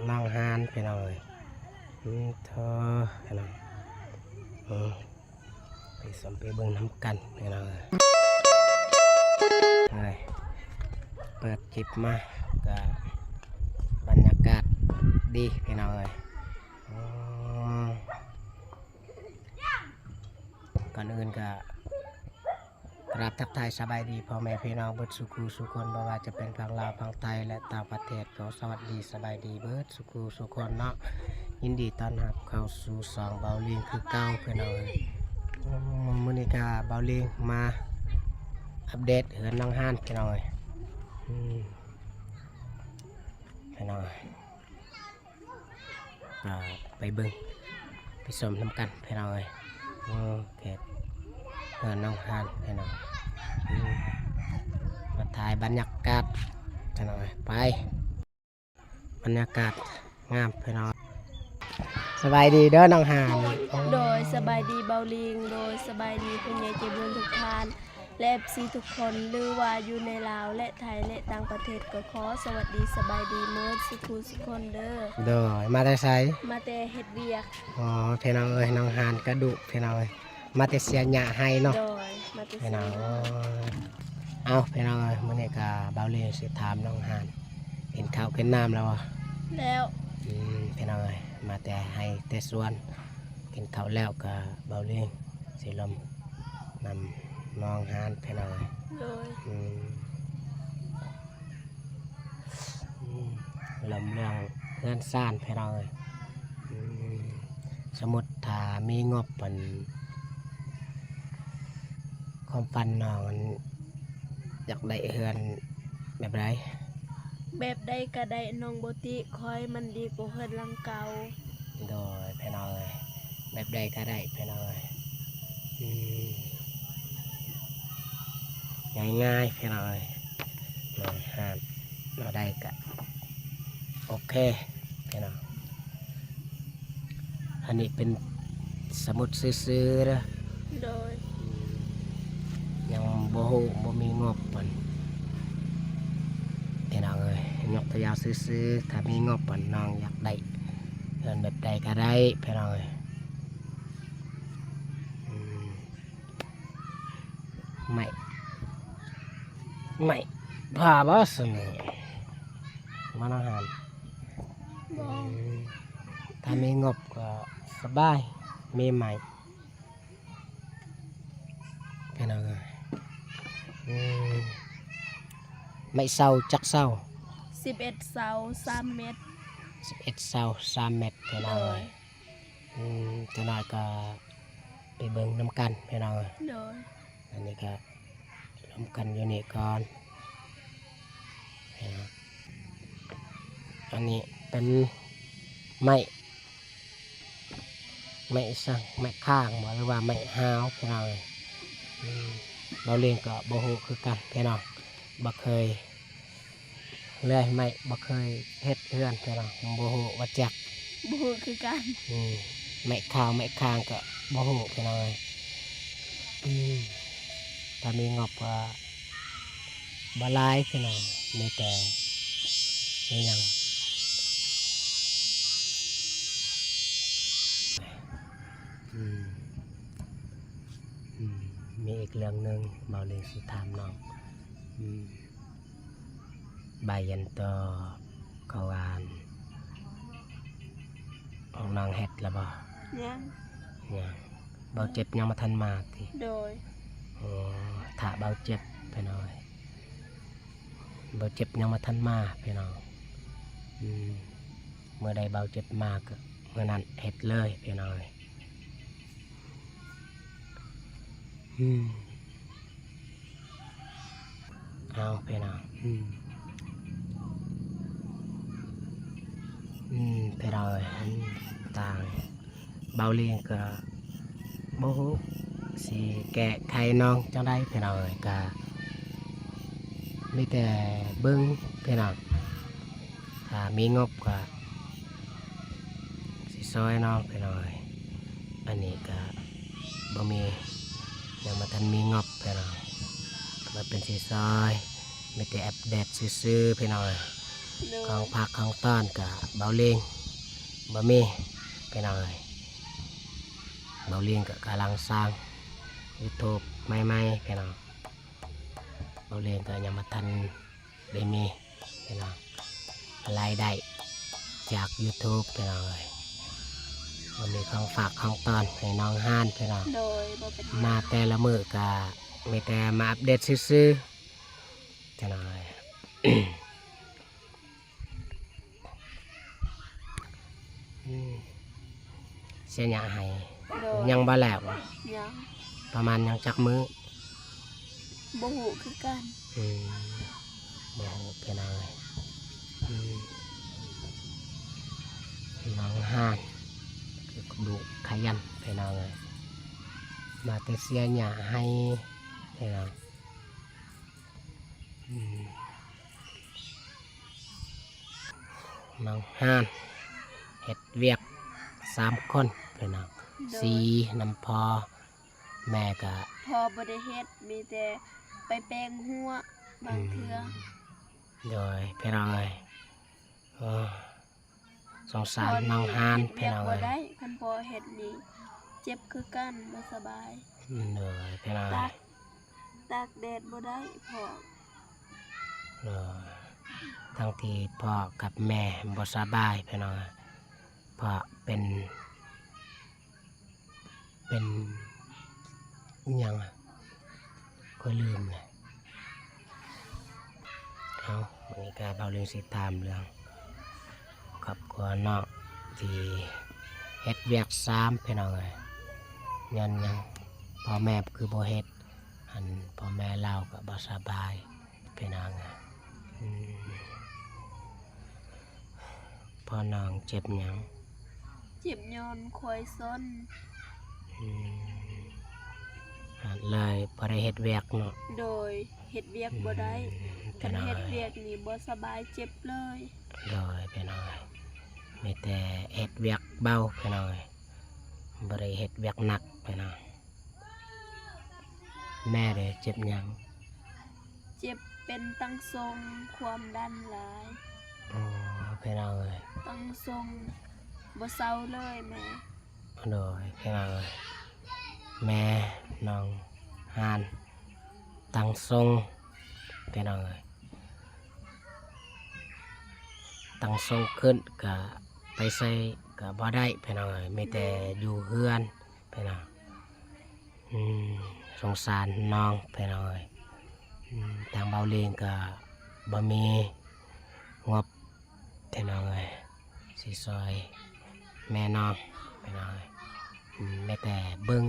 ນ້ອງຮ່ານພີ່ນ້ອງເອີຍ ອືມ ເທີພີ່ນ້ອງ ອືມ ໄປຊົມໄປເບິ່ງນຳກັນພີ່ນ້ອງເອີຍ ເອີຍ ເປີດຄລິບມາກະບັນຍາກາດດີພີ່ນ້ອງເອີຍ ອືມ ກ່ອນອື່ນກະ ກະລາບທັກທາຍສະບາຍດີພໍ່ແມ່ພີ່ນ້ອງເບິດສູ່ຄູ່ສູ່ຄົນ ບໍ່ວ່າຈະເປັນຝັ່ງລາວ ຝັ່ງໄທ ແລະ ຕ່າງປະເທດ ກໍສະຫວັດດີສະບາຍດີເບິດສູ່ຄູ່ສູ່ຄົນເນາະ ຍິນດີຕ້ອນຮັບເຂົ້າສູ່ຊ່ອງເບົາລີງຄືເກົ່າພີ່ນ້ອງເອີຍ ອືມ ມື້ນີ້ກະເບົາລີງມາອັບເດດເຮືອນນ້ອງຮ່ານພີ່ນ້ອງເອີຍ ອືມ ພີ່ນ້ອງເອີຍ ກໍໄປເບິ່ງໄປຊົມນຳກັນພີ່ນ້ອງເອີຍ ໂອເຄ ເຮືອນນ້ອງຮ່ານພີ່ນ້ອງ ອືມ ມາຖ່າຍບັນຍາກາດພີ່ນ້ອງເອີຍ ໄປ ບັນຍາກາດງາມພີ່ນ້ອງ ສະບາຍດີເດີນ້ອງຮ່ານ ໂດຍ ສະບາຍດີເບົາລີງ ໂດຍ ສະບາຍດີຜູ້ໃຫຍ່ໃຈບຸນທຸກທ່ານ ແລະ ເອັຟຊີທຸກຄົນ ຫຼືວ່າຢູ່ໃນລາວ ແລະ ໄທ ແລະ ຕ່າງປະເທດ ກໍຂໍສະຫວັດດີສະບາຍດີເໝິດສູ່ຄູ່ສູ່ຄົນເດີ ໂດຍ ມາແຕ່ໃສ? ມາແຕ່ເຮັດວຽກ ອໍ ພີ່ນ້ອງເອີຍ ນ້ອງຮ່ານກະດຸພີ່ນ້ອງເອີຍ ມາແຕ່ເສຍຫຍ້າໄຮ່ເນາະ ໂດຍ ມາແຕ່ເສຍຫຍ້າ ພີ່ນ້ອງ ເອົາພີ່ນ້ອງເອີຍ ມື້ນີ້ກະເບົາລີຊິຖາມນ້ອງຮ່ານ ກິນເຂົ້າກິນນ້ຳແລ້ວບໍ່? ແລ້ວ ອືມ ພີ່ນ້ອງເອີຍ ມາແຕ່ໄຮ່ແຕ່ສວນ ກິນເຂົ້າແລ້ວກະເບົາລີຊິລົມ ນຳນ້ອງຮ່ານພີ່ນ້ອງເອີຍ ໂດຍ ອືມ ອືມ ລົມເລື່ອງເຮືອນຊານພີ່ນ້ອງເອີຍ ອືມ ສົມມຸດຖ້າມີງົບ ອັນ ຄວາມຝັນນ້ອງ ອັນ ຢາກໄດ້ເຮືອນແບບໃດ? ແບບໃດກະໄດ້ ນ້ອງບໍ່ຕິ ຂໍໃຫ້ມັນດີກວ່າເຮືອນຫຼັງເກົ່າ ໂດຍ ພີ່ນ້ອງເອີຍ ແບບໃດກະໄດ້ພີ່ນ້ອງເອີຍ ອືມ ງ່າຍໆ ພີ່ນ້ອງເອີຍ ເນາະ ຫາ ເນາະ ໄດ້ກະໂອເຄພີ່ນ້ອງ ອັນນີ້ເປັນສະມຸດຊື່ໆເດີ ໂດຍ ຍັງບໍ່ຮູ້ ບໍ່ມີງົບ ພີ່ນ້ອງເອີຍ ຍົກຕົວຢ່າງຊື່ໆ ຖ້າມີງົບ ນ້ອງຢາກໄດ້ເຮືອນແບບໃດກະໄດ້ພີ່ນ້ອງເອີຍ ອືມ ໄມ້ ໄມ້ຜ່າບໍ່ຊັ້ນນີ້ ມານອນຫັ້ນ ບໍ່ ອືມ ຖ້າມີງົບກໍສະບາຍ ມີໄມ້ ພີ່ນ້ອງເອີຍ ອືມ ໄມ້ເສົາຈັກເສົາ? ສິບເອັດເສົາ ສາມແມັດ ສິບເອັດເສົາ ສາມແມັດ ພີ່ນ້ອງເອີຍ ໂດຍ ອືມ ຈັກໜ້ອຍກໍໄປເບິ່ງນຳກັນພີ່ນ້ອງເອີຍ ໂດຍ ອັນນີ້ກໍລົມກັນຢູ່ນີ້ກ່ອນ ພີ່ນ້ອງ ອັນນີ້ເປັນໄມ້ ໄມ້ສັງ ໄມ້ຄ້າງບໍ່ ຫຼືວ່າໄມ້ຮ້າວ ພີ່ນ້ອງເອີຍ ອືມ ເບົາລີງກໍບໍ່ຮູ້ຄືກັນ ພີ່ນ້ອງ ບໍ່ເຄີຍ ເລື່ອຍໄມ້ ບໍ່ເຄີຍເຮັດເຮືອນພີ່ນ້ອງ ບໍ່ຮູ້ວ່າຈັກ ບໍ່ຮູ້ຄືກັນ ອືມ ໄມ້ຂາວໄມ້ຄ້າງກໍບໍ່ຮູ້ພີ່ນ້ອງເອີຍ ອືມ ຖ້າມີງົບກໍບໍ່ຫຼາຍພີ່ນ້ອງ ມີແຕ່ ມີຫຍັງ ອືມ ອືມ ມີອີກເລື່ອງໜຶ່ງ ເບົາລີຊິຖາມນ້ອງ ອືມ ໃບອັນຕໍ່ ເຂົາວ່າ ຂອງນ້ອງເຮັດແລ້ວບໍ່? ຍັງ ຍັງ ເບົາເຈັບຍັງບໍ່ທັນມາຕິ? ໂດຍ ໂອ້ ຖ້າເບົາເຈັບພີ່ນ້ອງ ເບົາເຈັບຍັງບໍ່ທັນມາພີ່ນ້ອງ ອືມ ມື້ໃດເບົາເຈັບມາກໍມື້ນັ້ນເຮັດເລີຍພີ່ນ້ອງ ອືມ ເອົາພີ່ນ້ອງ ອືມ ອືມ ພີ່ນ້ອງເອີຍ ອືມ ຕ່າງ ເບົາລີງກໍບໍ່ຮູ້ຊິແກ້ໄຂນ້ອງຈັ່ງໃດພີ່ນ້ອງເອີຍ ກໍມີແຕ່ເບິ່ງພີ່ນ້ອງ ຖ້າມີງົບກໍຊິຊ່ອຍນ້ອງພີ່ນ້ອງເອີຍ ອັນນີ້ກໍບໍ່ມີ ຍັງບໍ່ທັນມີງົບພີ່ນ້ອງ ວ່າເພິ່ນຊິຊ່ອຍ ມີແຕ່ອັບເດດຊື່ໆ ພີ່ນ້ອງເອີຍ ໂດຍ ຂອງຝາກຂອງຕ້ອນກະເບົາເລງບໍ່ມີ ພີ່ນ້ອງເອີຍ. ເບົາເລງກະກຳລັງສ້າງຢູທູບໃໝ່ໆ ພີ່ນ້ອງ. ເບົາເລງກະຍັງບໍ່ທັນໄດ້ມີ ພີ່ນ້ອງ ລາຍໄດ້ຈາກຢູທູບ ພີ່ນ້ອງເອີຍ. ບໍ່ມີຂອງຝາກຂອງຕ້ອນໃຫ້ນ້ອງຮານ ພີ່ນ້ອງ. ໂດຍ ບໍ່ເປັນຫຍັງ ມາແຕ່ລະມື້ກະມີແຕ່ມາອັບເດດຊື່ໆ ພີ່ນ້ອງເອີຍ. ອືມ ເສຍຫຍ້າໃຫ້ ໂດຍ ຍັງບໍ່ແລ້ວ ຍັງ ປະມານຍັງຈັກມື້? ບໍ່ຮູ້ຄືກັນ. ອືມ ບໍ່ຮູ້ ພີ່ນ້ອງເອີຍ. ອືມ ນ້ອງຮານຄືດຸຂະຫຍັນ ພີ່ນ້ອງເອີຍ ມາແຕ່ເສຍຫຍ້າໃຫ້ ພີ່ນ້ອງ. ອືມ ນ້ອງຮານເຮັດວຽກສາມຄົນ ພີ່ນ້ອງ. ໂດຍ ສີ່ນຳພໍ່ ແມ່ກະ ພໍ່ບໍ່ໄດ້ເຮັດ ມີແຕ່ໄປແປງຮົ້ວບາງເທື່ອ. ອືມ ໂດຍ ພີ່ນ້ອງເອີຍ. ໂອ້ ສົງສານນ້ອງຮານ ພີ່ນ້ອງເອີຍ. ບໍ່ໄດ້ ຄັນພໍ່ເຮັດນີ້ເຈັບຄືກັນ ບໍ່ສະບາຍ. ໂດຍ ພີ່ນ້ອງເອີຍ ຕາກ ຕາກແດດບໍ່ໄດ້ພໍ່. ໂດຍ ທັງທີ່ພໍ່ກັບແມ່ບໍ່ສະບາຍ ພີ່ນ້ອງເອີຍ. ພໍ່ເປັນ ເປັນຫຍັງ ຂ້ອຍລືມແລ້ວ. ເອົາ ມື້ນີ້ກະເບົາເລງຊິຖາມເລື່ອງຄອບຄົວເນາະ ທີ່ເຮັດວຽກສາມ ພີ່ນ້ອງເອີຍ. ຍ້ອນຫຍັງພໍ່ແມ່ຄືບໍ່ເຮັດ? ອັນ ພໍ່ແມ່ລາວກະບໍ່ສະບາຍ ພີ່ນ້ອງເອີຍ. ອືມ ພໍ່ນ້ອງເຈັບຫຍັງ? ເຈັບຍ້ອນຄວາຍຊົນ. ອືມ ເລີຍບໍ່ໄດ້ເຮັດວຽກເນາະ. ໂດຍ ເຮັດວຽກບໍ່ໄດ້. ອືມ ຄັນເຮັດວຽກນີ້ບໍ່ສະບາຍ ເຈັບເລີຍ. ໂດຍ ພີ່ນ້ອງເອີຍ ມີແຕ່ເຮັດວຽກເບົາ ພີ່ນ້ອງເອີຍ ບໍ່ໄດ້ເຮັດວຽກໜັກ ພີ່ນ້ອງ. ແມ່ເດ ເຈັບຫຍັງ? ເຈັບເປັນຕັງຊົງ ຄວາມດັນຫຼາຍ. ໂອ້ ພີ່ນ້ອງເອີຍ ຕັງຊົງບໍ່ເຊົາເລີຍແມ່. ໂດຍ ພີ່ນ້ອງເອີຍ ແມ່ນ້ອງຮານຕັງຊົງ ພີ່ນ້ອງເອີຍ. ຕັ້ງຊົງຂຶ້ນກະໄປໃສກະບໍ່ໄດ້ ພີ່ນ້ອງເອີຍ ມີແຕ່ ແມ່ນ ຢູ່ເຮືອນ ພີ່ນ້ອງ. ອືມ ສົງສານນ້ອງ ພີ່ນ້ອງເອີຍ. ອືມ ທາງເບົາເລງກະບໍ່ມີງົບ ພີ່ນ້ອງເອີຍ ຊິຊ່ອຍແມ່ນ້ອງ ພີ່ນ້ອງເອີຍ. ອືມ ມີແຕ່ເບິ່ງ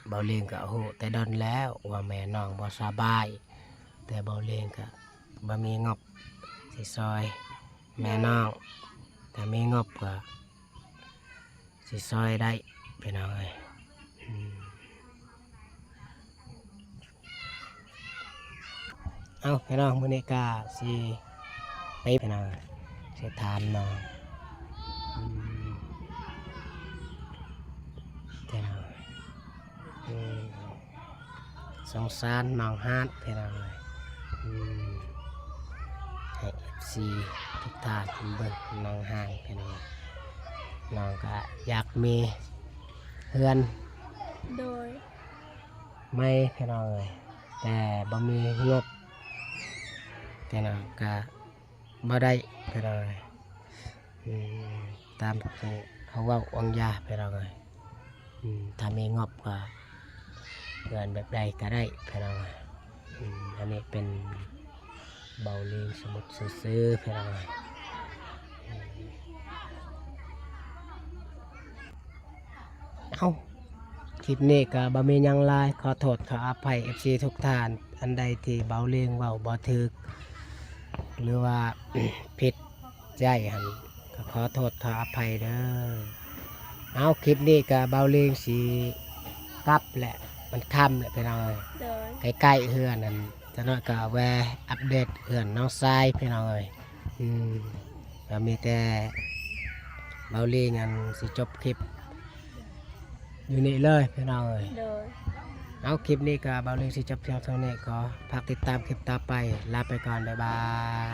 ເບົາເລງກະຮູ້ແຕ່ດົນແລ້ວວ່າແມ່ນ້ອງບໍ່ສະບາຍ, ແຕ່ເບົາເລງກະບໍ່ມີງົບຊິຊ່ອຍແມ່ນ້ອງ. ຖ້າມີງົບກະຊິຊ່ອຍໄດ້ ພີ່ນ້ອງເອີຍ. ອືມ. ເອົ້າ ພີ່ນ້ອງ ມື້ນີ້ກະຊິໄປ ພີ່ນ້ອງ ຊິຖາມນ້ອງ ອືມ ພີ່ນ້ອງ ອືມ ສົງສານນ້ອງຮານ ພີ່ນ້ອງເອີຍ. ອືມ ໃຫ້ເອັຟຊີທຸກທ່ານເບິ່ງນ້ອງຮານ ພີ່ນ້ອງ. ນ້ອງກະຢາກມີເຮືອນ ໂດຍ ໃໝ່ ພີ່ນ້ອງເອີຍ ແຕ່ບໍ່ມີງົບ ພີ່ນ້ອງ ກະບໍ່ໄດ້ ພີ່ນ້ອງເອີຍ. ອືມ ຕາມທີ່ເຮົາເວົ້າອອງຢາ ພີ່ນ້ອງເອີຍ. ອືມ ຖ້າມີງົບກະເຮືອນແບບໃດກະໄດ້ ພີ່ນ້ອງເອີຍ. ອືມ ອັນນີ້ເປັນເບົາເລງສົມມຸດຊື່ໆ ພີ່ນ້ອງເອີຍ. ອືມ ເອົ້າ ຄລິບນີ້ກະບໍ່ມີຫຍັງຫຼາຍ ຂໍໂທດຂໍອະໄພເອັຟຊີທຸກທ່ານ ອັນໃດທີ່ເບົາເລງເວົ້າບໍ່ຖືກ ຫຼືວ່າຜິດໃຈຫັ້ນ ກະຂໍໂທດຂໍອະໄພເດີ. ເອົາ ຄລິບນີ້ກະເບົາເລງຊິກັບແຫຼະ ມັນຄ່ຳແຫຼະ ພີ່ນ້ອງເອີຍ. ໂດຍ ໃກ້ໆເຮືອນຫັ້ນ ຈັກໜ້ອຍກະແວ່ອັບເດດເຮືອນນ້ອງຊາຍ ພີ່ນ້ອງເອີຍ. ອືມ ກະມີແຕ່ເບົາເລງຫັ້ນຊິຈົບຄລິບຢູ່ນີ້ເລີຍ ພີ່ນ້ອງເອີຍ. ໂດຍ ເອົາ ຄລິບນີ້ກໍບ່າວລິງຊິຈົບພຽງເທົ່ານີ້ ຂໍຝາກຕິດຕາມຄລິບຕໍ່ໄປ ລາໄປກ່ອນ ບາຍບາຍ.